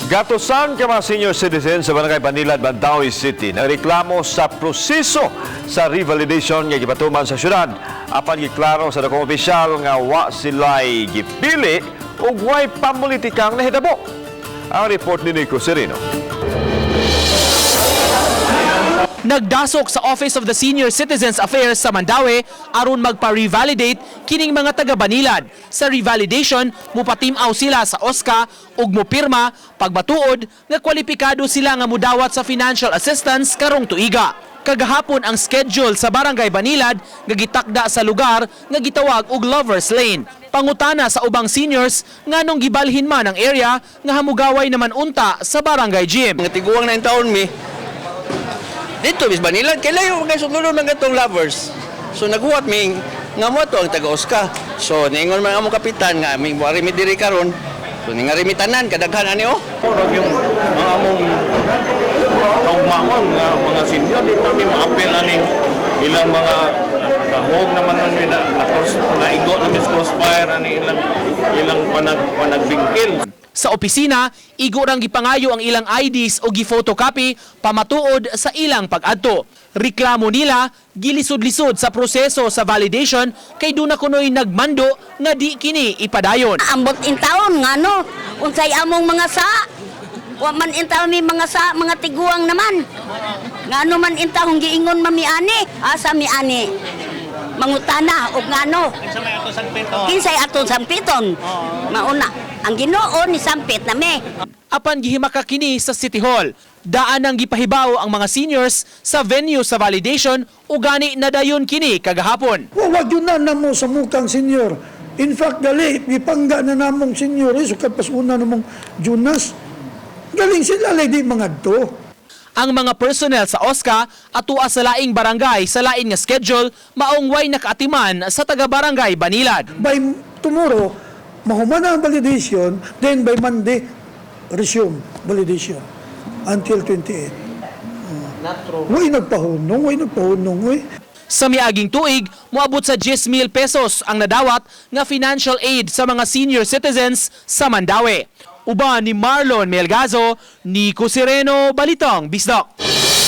Gatusan ka mga senior citizens sa Barangay Banilad, Mandaue City nagreklamo sa proseso sa revalidation nga gipatuman sa syudad. Apan giklaro sa dakong opisyal nga wa sila'y gipili ug way pamulitikang nahitabo. Ang report ni Nico Sereno. Nagdasok sa Office of the Senior Citizens Affairs sa Mandaue aron magpa-revalidate kining mga taga Banilad. Sa revalidation, mupatimaw sila sa OSCA ug mupirma pagbatuod nga kwalipikado sila nga mudawat sa financial assistance karong tuiga. Kagahapon ang schedule sa Barangay Banilad nga gitakda sa lugar nga gitawag og Lovers Lane. Pangutana sa ubang seniors nganong gibalhin man ang area nga hamugaway naman unta sa barangay gym. Mga tiguang na taon mi. Dito, bis Banilad, kay layo mga suglulo mga itong lovers. So naghuwat mi nga mo to ang taga-Oscar. So niingon man among kapitan nga mi wari mi diri karon. So ningari mi tanan kadaghan ani oh. Murag yung mga among kaugmaon nga mga senior dito mi maapil aning ilang mga kahog naman man mi na, na, cross, naigo na mis crossfire ani ilang ilang panagbingkil. Sa opisina, igo rang gipangayo ang ilang IDs o gi-photocopy pamatuod sa ilang pag-adto. Reklamo nila, gilisod-lisod sa proseso sa validation kay duna kunoy nagmando nga di kini ipadayon. Ambot in taon ngano unsay among mga sa wa man in taon mi mga sa mga tiguang naman ngano man in taon giingon mami ani asa mi ani mangutana og ngano kinsay atong sampiton mauna ang Ginoo ni sampit na mi. Apan gihimaka kini sa City Hall. Daan ang gipahibaw ang mga seniors sa venue sa validation ug gani nadayon kini kagahapon. Wa wag yun na namo sa mukang senior. In fact, gali, ipangga na namong senior, eh, sukad pasuna namong Jonas. Galing sila, lay di mga to. Ang mga personnel sa OSCA atua sa laing barangay sa lain nga schedule maong way nakaatiman sa taga-barangay Banilad. By tomorrow, mahuman na ang validation, then by Monday, resume validation until 28. Way nagpahunong, way nagpahunong, way. Sa miaging tuig, moabot sa 10,000 pesos ang nadawat nga financial aid sa mga senior citizens sa Mandaue. Uban ni Marlon Melgazo, Nico Sereno, Balitang Bisdak.